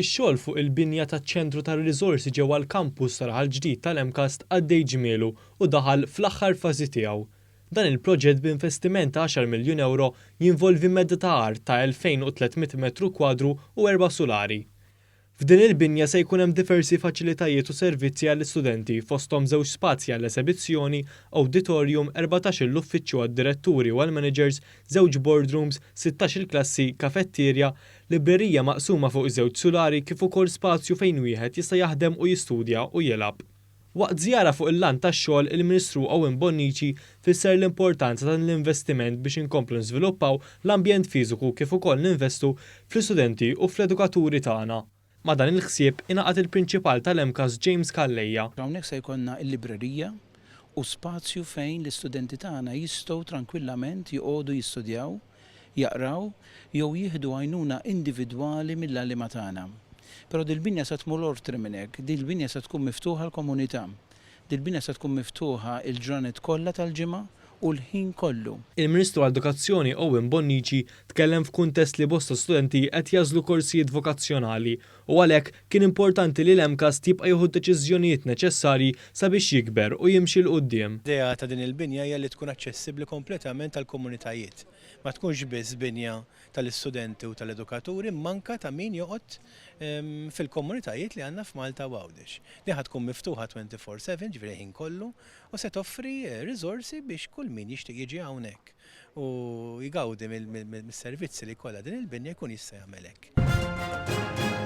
Ix-xogħol fuq il-binja taċ-Ċentru tar-Riżorsi ġewwa l-kampus ta' Raħal Ġdid tal-MCAST għaddej ġmielu u daħal fl-aħħar fażi tiegħu. Dan il-proġett b'investiment ta' għaxar miljun ewro jinvolvi medda ta' art ta' 2,300 metru kwadru u erba' sulari. F'din il-binja se jkun hemm diversi faċilitajiet u servizzi għall-istudenti fosthom żewġ spazji għall-esebizzjoni, awditorium, 14-il uffiċċju għad-diretturi u għall-managers, żewġ boardrooms, 16-il klassi, kafetterja, librerija maqsuma fuq żewġ sulari kif ukoll spazju fejn wieħed jista' jaħdem u jistudja u jilgħab. Waqt żjara fuq il-lant tax-xogħol, il-Ministru Owen Bonnici fisser l-importanza ta' dan l-investiment biex inkomplu niżviluppaw l-ambjent fiżiku kif ukoll ninvestu fl-istudenti u fl-edukaturi tagħna. Ma' dan il-ħsieb ingħaqad il-Prinċipal tal-MCAST James Calleja. Hawnhekk se jkollna l-librerija u spazju fejn l-istudenti tagħna jistgħu trankwillament joqogħdu jistudjaw, jaqraw jew jieħdu għajnuna individwali mill-għalliema tagħna. Però dil-binja se tmur oltre minn hekk, dil-binja se tkun miftuħa għall-komunità. Dil-binja se tkun miftuħa l-ġranet kollha tal-ġimgħa u l-ħin kollu. Il-Ministru għall-Edukazzjoni Owen Bonnici tkellem f'kuntest li bosta studenti qed jagħżlu korsijiet vokazzjonali u għalhekk kien importanti li l-MCAST jibqa' jieħu d-deċiżjonijiet neċessarji sabiex jikber u jimxi 'l quddiem. L-idea ta' din il-binja hija li tkun aċċessibbli kompletament għall-komunitajiet. Ma tkunx biss binja tal-istudenti u tal-edukaturi imma anke ta' min joqgħod fil-komunitajiet li għandna f'Malta u Għawdex. Din ħa tkun miftuħa 24/7, ġifieri l-ħin kollu, u se toffri riżorsi biex kull min jixtieq jiġi hawnhekk u jgawdi mis-servizzi li jkollha din il-binja jkun jista' jagħmel hekk.